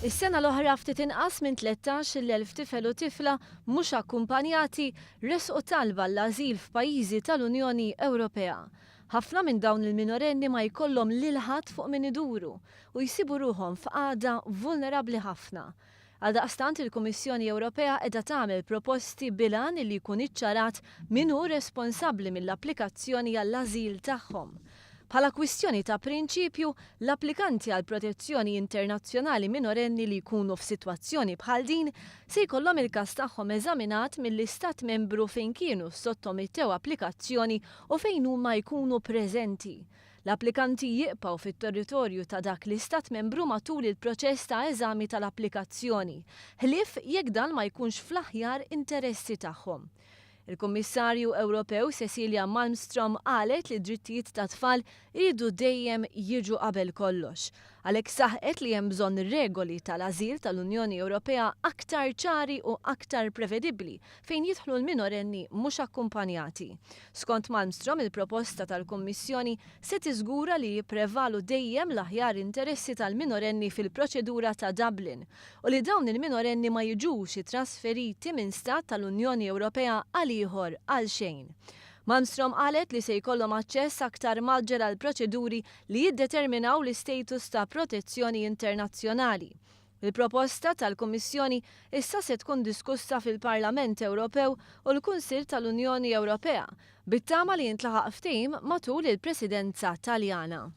Is-sena l-oħra ftit inqas minn 13,000 tifel u tifla mhux akkumpanjati ressqu talba għall-ażil f'pajjiżi tal-Unjoni Ewropea. Ħafna minn dawn il-minorenni ma jkollhom lil ħadd fuq min iduru u jsibu ruħhom f'qagħda vulnerabbli ħafna. Għaldaqstant il-Kummissjoni Ewropea qiegħda tagħmel proposti bil-għan li jkun iċċarat min hu responsabbli mill-applikazzjoni għall-ażil tagħhom. Bħala kwistjoni ta' prinċipju, l-applikanti għal protezzjoni internazzjonali minorenni li jkunu f'sitwazzjoni bħal din se jkollhom il-każ tagħhom eżaminat mill-Istat Membru fejn kienu ssottomettew applikazzjoni u fejn huma jkunu preżenti. L-applikanti jibqgħu fit-territorju ta' dak l-Istat Membru matul il-proċess ta' eżami tal-applikazzjoni, ħlief jekk dan ma jkunx fl-aħjar interessi tagħhom. Il-Kummissarju Ewropew Cecilia Malmstrom qalet li d-drittijiet tat-tfal iridu dejjem jiġu qabel kollox. Għalhekk saħqet li hemm bżonn regoli tal-ażil tal-Unjoni Ewropea aktar ċari u aktar prevedibbli fejn jidħlu l-minorenni mhux akkumpanjati. Skont Malmstrom, il-proposta tal-Kummissjoni se tiżgura li jipprevalu dejjem l-aħjar interessi tal-minorenni fil-proċedura ta' Dublin u li dawn il-minorenni ma jiġux ittrasferiti minn stat tal-Unjoni Ewropea għal ieħor għal xejn. Malmstrom qalet li se jkollhom aċċess aktar mgħaġġel għal proċeduri li jiddeterminaw l-istatus ta' protezzjoni internazzjonali. Il-proposta tal-Kummissjoni issa se tkun diskussa fil-Parlament Ewropew u l-Kunsill tal-Unjoni Ewropea, bit-tama li jintlaħaq ftehim matul il-Presidenza Taljana.